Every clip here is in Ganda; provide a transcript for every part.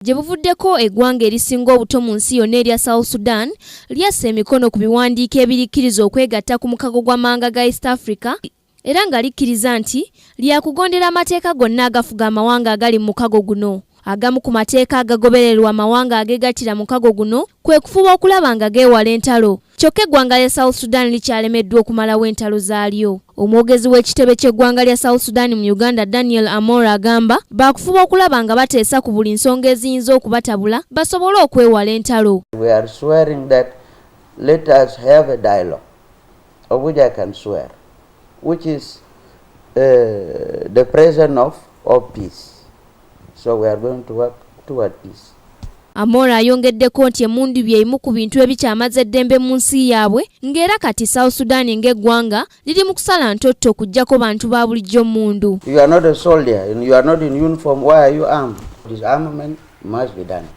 Gye buvuddeko eggwanga erisinga obuto mu nsi yonna erya South Sudan lyassa emikono ku biwandiiko ebirikkiriza okwegatta ku mukago gw'amawanga ga East Africa era nga likkiriza nti lyakugondera amateeka gonna agafuga amawanga agali mu mukago guno. Agamu ku mateeka agagobererwa amawanga ageegattira mukago guno kwe kufuba okulaba nga geewala entalo. Kyokka eggwanga lya South Sudan likyalemeddwa okumalawo entalo zaalyo. Omwogezi w'ekitebe ky'eggwanga lya South Sudan mu Uganda Daniel Amora agamba baakufuba okulaba nga bateesa ku buli nsonga eziyinza okubatabula basobole okwewala entalo. We are swearing that let us have a dialogue, of which I can swear, which is the presence of peace. So we are going to work toward peace. Amora ayongeddeko nti emmundu by'ebimu ku bintu ebikyamaze eddembe mu nsi yaabwe ng'era kati South Sudan ng'eggwanga liri mu kusala ntotto okuggyako bantu ba bulijjo mmundu. You are not a soldier and you are not in uniform. Why are you armed? Disarmament must be done.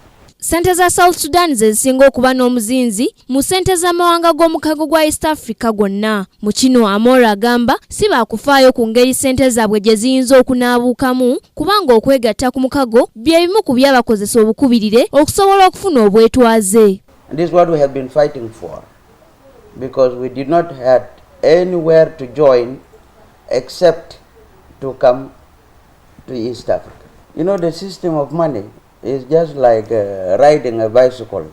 Ssente za South Sudan ze zisinga okuba n'omuzinzi mu ssente z'amawanga g'omukago gwa East Africa gwonna. Mu kino Amora agamba si baakufaayo ku ngeri ssente zaabwe gye ziyinza okunaabuukamu kubanga okwegatta ku mukago bye bimu ku byabakozesa obukubirire okusobola okufuna obwetwaze. And this is what we have been fighting for, because we did not have anywhere to join except to come to East Africa. The system of money is just like riding a bicycle.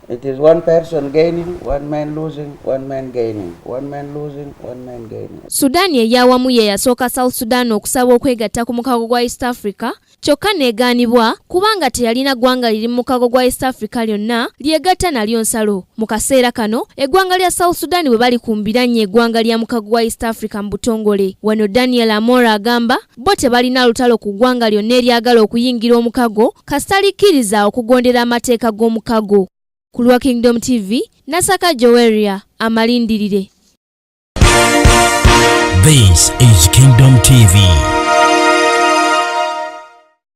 It is one person gaining, one man losing, one man gaining, one man losing, one man gaining. Sudan ey'awamu ye yasooka South Sudan okusaba okwegatta ku mukago gwa East Africa kyokka n'egaanibwa kubanga teyalina ggwanga liri mu mukago gwa East Africa lyonna lyegatta nalyo nsalo. Mu kaseera kano eggwanga lya South Sudan bwe bali ku mbiranye eggwanga lya mukago gwa East Africa mu butongole. Wano Daniel Amora agamba bo tebalina lutalo ku ggwanga lyonna eryagala okuyingira omukago kasita likkiriza okugondera amateeka g'omukago. Ku lwa Kingdom TV, Nasaka Joweria amalindirire. This is Kingdom TV.